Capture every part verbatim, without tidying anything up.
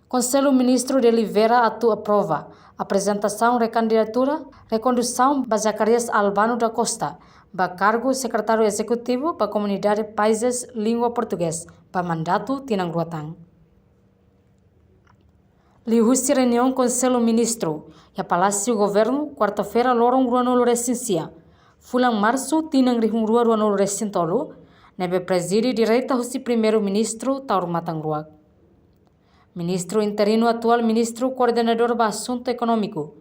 Konsellu Ministru delibera atu aprova aprezentasaun rekandidatura, rekondusaun ba Zacarias Albano da Costa ba kargu Sekretáriu Ezekutivu ba Komunidade Países Língua Portugés ba mandatu tinan rua tan. Liuhusi reuniaun Konsellu Ministru iha Palásiu Governu, kuarta-feira loron ruanulu-resin-sia, fulan Marsu tinan rihun rua ruanulu-resin-tolu, ne'ebé prezide direta husi Primeiru-Ministru Taur Matan Ruak. Ministru interinu atuál Ministru Koordenadór ba Asuntu Ekonómiku,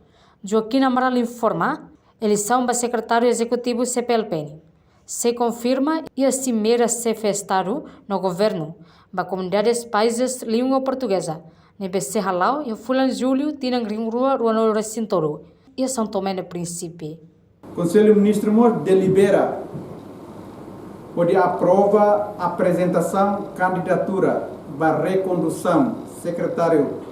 Joaquim Amaral informa, eleisaun ba Sekretáriu Ezekutivu C P L P nian sei konfirma iha Simeira Xefe Estadu no Governu ba Komunidades Países Língua Portugeza, ne'ebé sei hala'o iha fulan Jullu tinan rihun rua ruanulu-resin-tolu iha São Tomé no Príncipe. Konsellu Ministru mós delibera hodi aprova aprezentasaun kandidatura ba rekondusaun Sekretáriu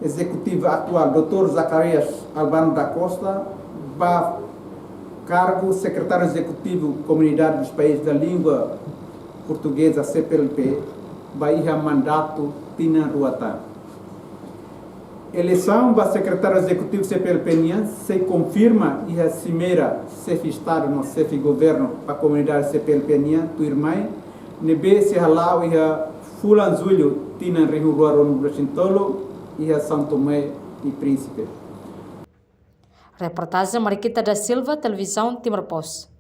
Ezekutivu atuál, doutór Zacarias Albano da Costa, ba kargu Sekretáriu Ezekutivu Comunidade dos Países da Língua Portuguesa, C P L P, ba iha mandatu tinan rua tan. Eleisaun ba Sekretáriu Ezekutivu C P L P nian sei konfirma iha Simeira Xefe Estadu no Xefe Governu ba Komunidade C P L P nian tuirmai, ne'ebé sei hala'o iha fulan Jullu tinan rihun rua ruanulu-resin-tolu iha São Tomé e Príncipe. Reportajen Mariquita da Silva, Televizaun Timor Post.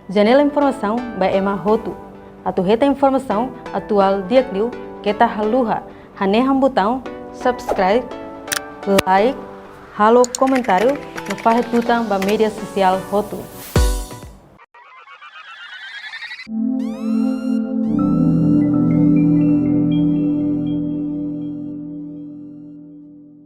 Janela informasaun ba ema hotu. Atu hetan informasaun atuál di'ak liu, keta haluha hanehan butaun subscribe, like, halo komentáriu no fahe tutan ba média sosiál hotu.